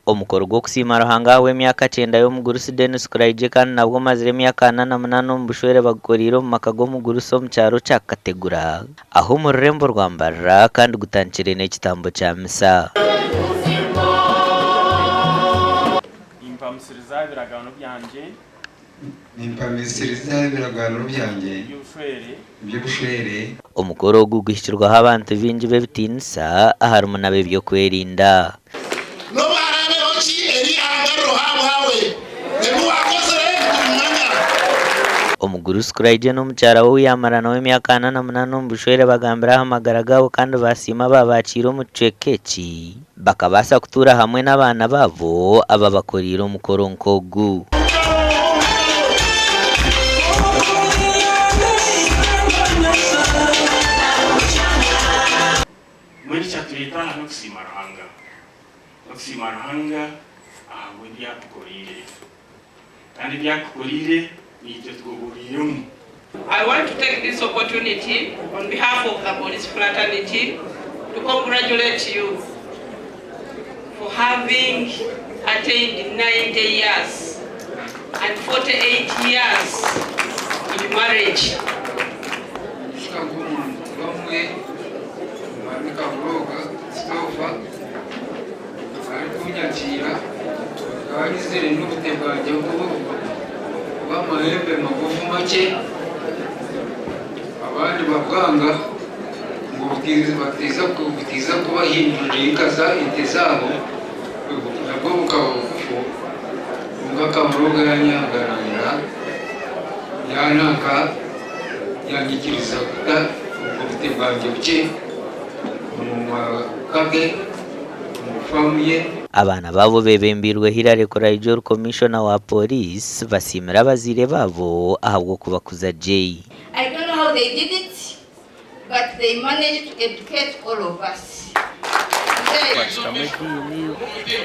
Omukoro gw'okusiima Ruhanga ahabw'emyaka kyenda y'omugurusi Denis Kuraigye kandi nabwo omazire emyaka 48 omu bushwere bagukoreire omu maka g'omugurusi omu kyaro kya Kategura aho omu rurembo rwa Mbarara kandi gutandikire n'ekitambo kya misa. Nimpamisiriza ebiragaano byangye. Nimpamisiriza ebiragaano byangye Eby'obushwere. eby'obushwere. Omukoro ogu guhikirweho abantu baingi b'ebitiinisa aharimu n'ab'eby'okwerinda. N'obu haraabeho ki, eri ihanga ririho ahabwawe. Ebi waakozire nitubimanya. Omugurusi Kuraigye n'omukyara we ou yaamara nawe emyaka 48 omu bushwere bagambire aha magara gaabo kandi baasiima abaabakiire omu kicweka eki bakabaasa kutuura hamwe n'abaana baabo ababakoreire omukoro nk'ogu. Mbwenu ekyatureeta aha n'okusiima Ruhanga. N'okusiima Ruhanga ahabw'ebi atukoreire. Kandi ebi atukoreire naitwe twohuriiremu. I want to take this opportunity on behalf of the police fraternity to congratulate you for having attained 90 years and 48 years in marriage. Kuhika nk'omuntu bamwe Omwami Kaburooga Christopher arikunyakiira akaba aizire n'obute bwangye bw'amahembe magufu makye abandi babwanga ngu butiiza kubahindurira enka ente zaabo nabwo bukaba bugufu kwonka Kaburooga yanyangaranira yananka yanyikiriza kuta obwo bute bwangye bukye omu maka ge, omu faamu ye. Abaana baabo beebembeirwe Hillary Kuraija ori Komishona wa Pooriisi basiimire abazaire baabo ahabw'okubakuza gye. I don't know how they did it but they managed to educate all of us. Twashutamu ediini,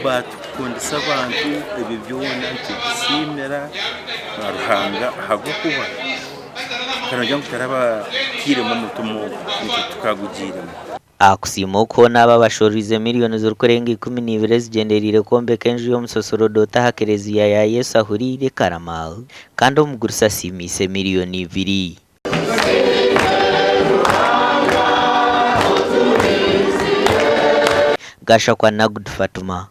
baatukundisa abantu, ebyo byona nitubisiimira Ruhanga ahabw'okuba karagira ngu tarabatairemu omutima ogu, naitwe tukagugiiremu. Aha kusiima oku hoona aba bashoroize miriyoni zirikurenga 12 ezigyendereire kwombeka enju y'omusosorodoti aha kereziya ya Yesu Ahuriire e Karama kandi omugurusi asiimiise miriyoni ibiri. Gashakwa Nagud Fatuma.